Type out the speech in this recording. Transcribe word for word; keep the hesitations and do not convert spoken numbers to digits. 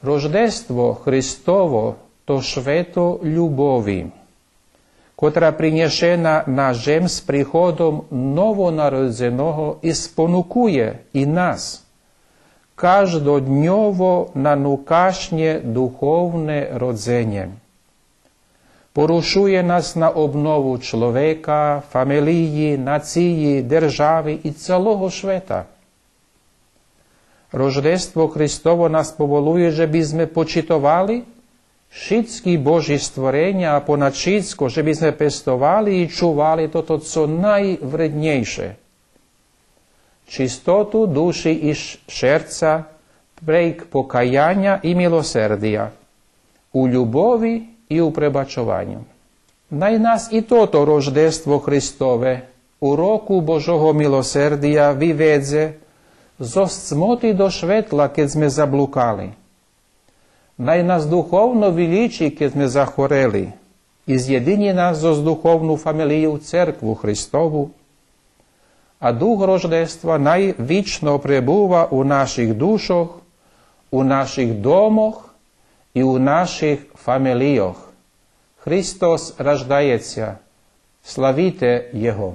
Рождество Христово то швето любови, котра принєшена на жем з приходом новонародзеного и спонукує и нас каждодньово на нукашнє духовне родзенє. Порушує нас на обнову чловека, фамелиї, нациї, держави и цалого швета. Рождество Христово нас поволує же бизме почитовали шицки Божи створеня, а понад шицко же бизме пестовали и чували тото цо найвреднєйше: чистоту души и ш-, шерца прейґ покаяня и милосердия, у любови и у пребачованю. Най нас и тото Рождество Христове у року Божого милосердия виведзе зоз цмоти до шветла, кед зме заблукали. Най нас духовно вилїчи, кед зме захворели, и зєдинї нас зоз духовну фамелию, церкву Христову, а Дух Рождества най вично пребува у наших душох, у наших домох и у наших фамелийох. Христос раждаєтся, славите Його!